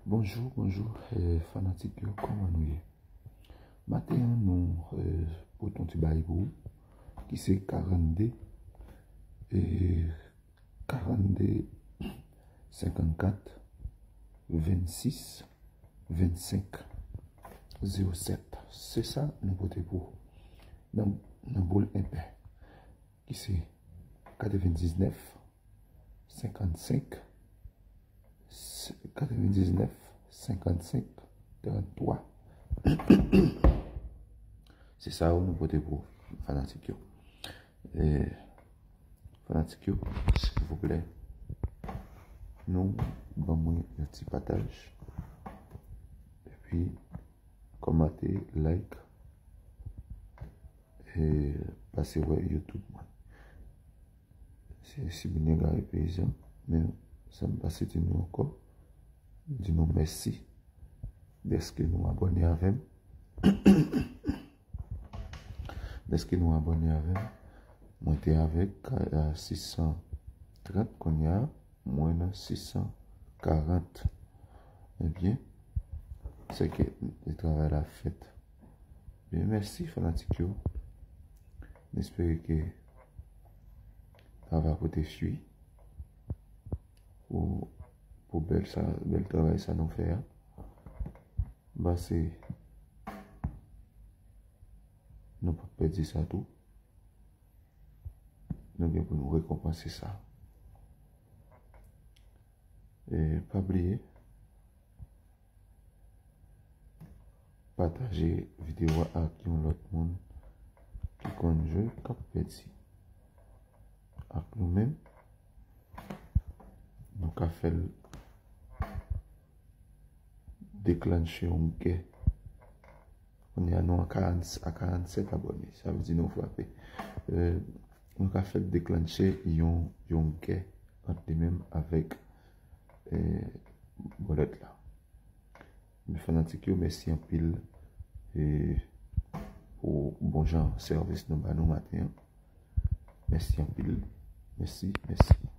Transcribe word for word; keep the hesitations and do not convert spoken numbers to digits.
Bonjou, bonjou, eh, fanatik yo, kòman nou ye? Maten an, nou eh, pote yon ti bagay pou ou, ki se karannde, eh, karannde, senkannkat, vennsis, vennsenk, zewo sèt. Se sa nou pote pou ou. Nan, nan boul enpè, ki se katrevendiznèf, senkannsenk, katrevendiznèf, senkannsenk, tranntwa. Se sa yo nou pote pou fanatik yo. Eh, fanatik yo, silvouplè, nou ban mwen yon ti pataj. Epi, kòmante, like, e pase wè YouTube mwen. Se Sibinye Gary Paysan, men sa m pase di nou ankò, di nou mèsi dèske nou abòne avè m. Dèske nou abòne avè m. Mwen te avèk a sis san trant, kounye a mwen nan sis san karant. Ebyen, se ke le travay la fèt. Ebyen, mèsi fanatik yo. M espere ke sa va pote fwi pou, pou bèl sa, bèl travay sa nou fè a. M panse nou p ap pèdi sa tou. Nou gen pou nou rekonpanse sa. E pa bliye, pataje videyo a ak yon lòt moun ki konn jwe k ap pèdi. Ak nou menm, nou ka fè l deklanche yon gè. Kounye a nou a karant, a karannsèt abòne. Sa vle di nou frape. Eh, nou ka fè l deklanche yon, yon gè ant li menm avèk eh, bòlèt la. Men fanatik yo, mèsi anpil eh, pou bon jan sèvis nou ba nou maten an. Mèsi anpil. Mèsi, mèsi.